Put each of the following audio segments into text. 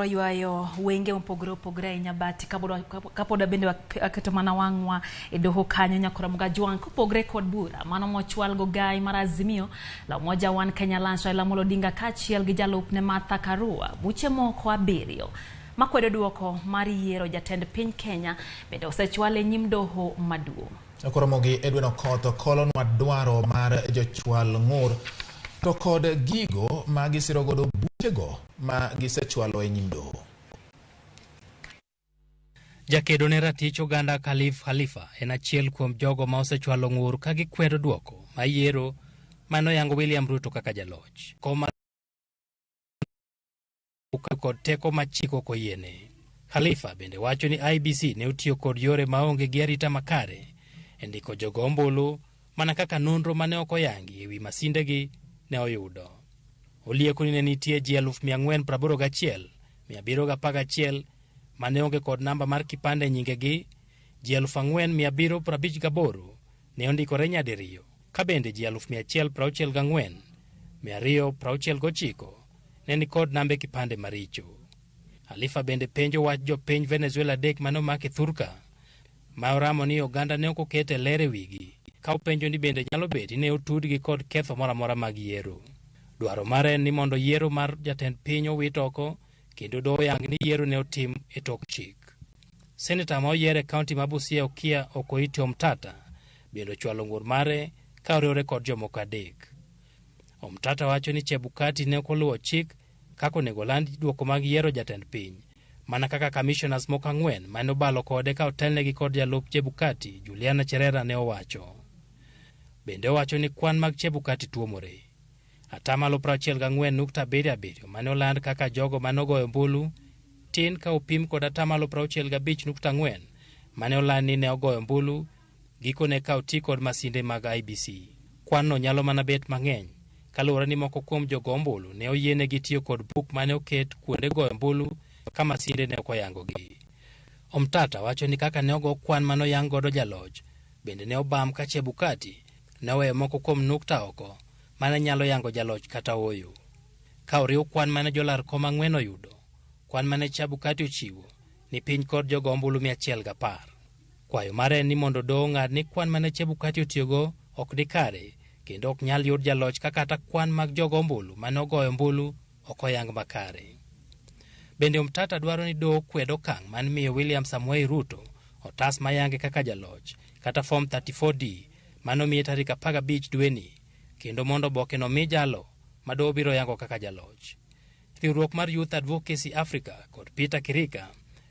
Ywayo wenge mopogore opogore ahinya but kapod bende waketo mana wang'wa e doho kanyo nyakora Mugajwang' kopogre kod bura mano mochwal go gai mar Azimio la Umoja One Kenya Alliance Raila Amolo Odinga kaachiel gi jalupne Martha Karua buche moko abiriyo makwedo duoko mar yiero jatend piny Kenya bende osechwal e nyim doho maduong'. Koromo gi Edwin Okoth kolonwa dwaro mar jochwal ng'ur to kod gigo ma gisiro godo buchego ma gisechwalo e nyim doho. Jakedo ne ratich oganda Khalif Khalifa en achiel kuom jogo ma osechwalo ng'ur ka gikwedo duoko ma yiero mane oyango William Ruto kaka jaloch. Koma kod teko ma chik ok oyiene. Khalifa bende wacho ni IEBC ne otiyo kod yore maonge gi arita makare e ndiko jogo ombulu mana kaka nonro mane ok oyangi ewi masindegi ne oyudo. Olieko ni ne nitie ji 481,711 mane onge kod namba mar kipande e nyingegi, ji 4,758 ne ondikore nyadiriyo, ka bende ji 164,269 ne ni kod nambe kipande maricho. Khalifa bende penjo wach jopiny Venezuela adek mane omaki thurka ma oramo ni oganda ne ok oket e ler e wigi ka openjo ni bende nyalo bet ni ne otudgi kod ketho moro amora mag yiero. Dwaro mare en ni mondo yiero mar jatend piny owit oko kendo doho oyang ni yiero ne otim e tok chik. Seneta ma oyier e kaunti ma Busia Okia Okoiti Omtata bende ochwalo ng'ur mare ka oriwore kod jomoko adek. Omtata wacho ni Chebukati ne ok oluwo chik kaka onego oland duoko mag yiero jatend piny mana kaka commissioners moko ang'wen mane obalo kode ka otelnegi kod jalup Chebukati Juliana Cherera ne owacho. Bende owacho ni kwan mag Chebukati tuomore. Atamalo 64.77 mane oland kaka jogo mane ogoyo ombulu tin ka opim kod atamalo 65.4 mane oland ni ne ogoyo ombulu gikone ka oti kod masinde mag IEBC. Kwan no nyalo mana bet mang'eny kaluwore ni moko kuom jogo ombulu ne oyienegi tiyo kod buk mane oket kuonde goyo ombulu ka masinde ne ok oyangogi. Omtata wacho ni kaka ne ogo kwan mane oyang godo jaloch bende ne obam ka Chebukati ne oweyo moko kuom nukta oko mane nyalo yango jaloch kata ooyo. Ka oriw kwan mane jolar kom ang'wen oyudo, kwan mane Chebukati ochiwo ni piny kod jogo ombulu 110. Kwayo mare en ni mondo doho ong'ad ni kwan mane Chebukati otiyogo ok ni kare kendo ok nyal yud jaloch ka kata kwan mag jogo ombulu mane ogoyo ombulu ok oyang makare. Bende Omtata dwaro ni doho kwed okang' mar miyo William Samoei Ruto otas mayange kaka jaloch kata form 34D mane omiye tarik 15 dweni kendo mondo oboke no mi jalo ma doho biro yango kaka jaloch. Riwruok mar Youth Advocacy Africa kod Peter Kirika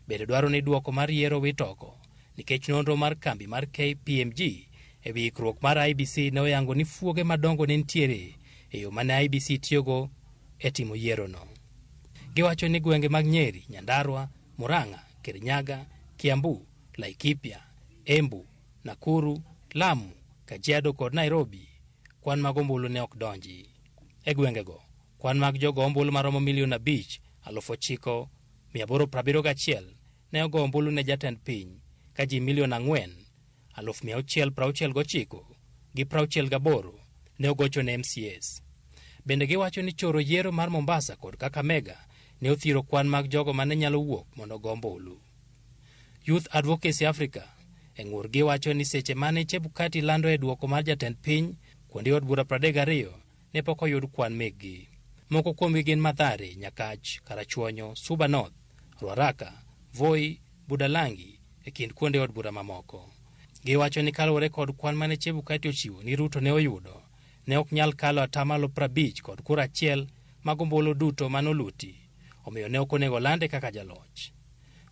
bende dwaro ni duoko mar yiero wit oko nikech nonro mar kambi mar KPMG e wi ikruok mar IEBC ne oyango ni fuoge madongo ne nitiere e yo mane IEBC tiyogo e timo yierono. Giwacho ni gwenge mag Nyeri, Nyandarua, Murang'a, Kirinyaga, Kiambu, Laikipia, Embu, Nakuru, Lamu, Kajiado kod Nairobi kwan mag ombulu ne ok donji. E gwengego, kwan mag jogo ombulu maromo milion 5,908,871 ne ogo ombulu ne jatend piny ka ji milion 4,669,068 ne ogocho ne MCAs. Bende giwacho ni choro yiero mar Mombasa kod Kakamega ne othiro kwan mag jogo mane nyalo wuok mondo ogo ombulu. Youth Advocacy Africa e ng'ur giwacho ni seche mane Chebukati lando e duoko mar jatend piny kuonde od bura 32 ne pok oyud kwan mekgi. Moko kuomgi gin Mathare, Nyakach, Karachuonyo, Suba North, Ruaraka, Voi, Budalangi e kind kuonde od bura mamoko. Giwacho ni kaluwore kod kwan mane Chebukati ochiwo ni Ruto ne oyudo, ne ok nyal kalo atamalo 50 kod kura achiel mag ombulu duto mane oluti, omiyo ne ok onego lande kaka jaloch.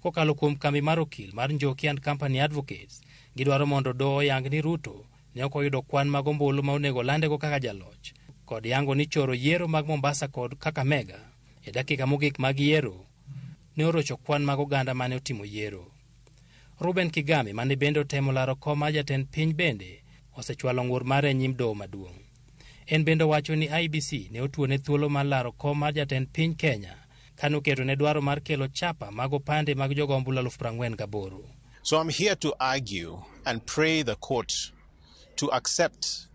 Kokalo kuom kambi mar okil mar Njoki and Company Advocates, gidwaro mondo doho oyang ni Ruto ne ok oyudo kwan mag ombulu ma onego landego kaka jaloch, kod yango ni choro yiero mag Mombasa kod Kakamega e dakika mogik mag yiero ne orocho kwan mag oganda mane otimo yiero. Ruben Kigame mane bende otemo laro kom mar jatend piny bende osechwalo ng'ur mare e nyim doho maduong'. En bende owacho ni IEBC ne otuone thuolo mar laro kom mar jatend piny Kenya kane oketo ne dwaro mar kelo chapa mag opande mag jogo ombulu 48,000. So I'm here to argue and pray the court to accept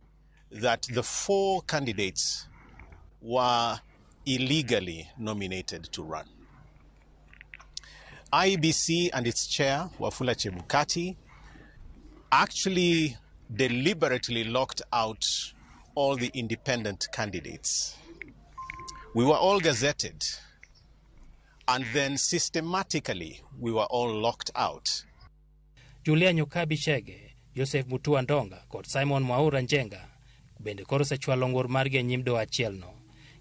that the 4 candidates were illegally nominated to run. IEBC and its chair, Wafula Chebukati, actually deliberately locked out all the independent candidates. We were all gazetted, and then systematically we were all locked out. Julia Nyokabi Chege, Joseph Mutua Ndonga kod Simon Mwaura Njenga bende koro osechwalo ng'ur margi e nyim doho achielno.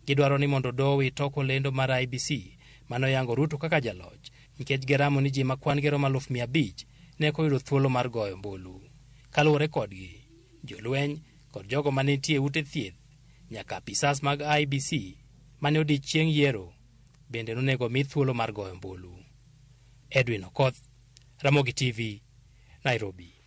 Gidwaro ni mondo doho owit oko lendo mar IEBC manoyango Ruto kaka jaloch nikech giramo ni ji ma kwan gi romo 500,000 ne ok oyudo thuolo mar goyo ombulu. Kaluwore kodgi, jolweny kod jogo mane nitie e ute thieth nyaka apisas mag IEBC mane odich chieng' yiero bende nonego mi thuolo mar goyo ombulu. Edwin Okoth, Ramogi TV, Nairobi.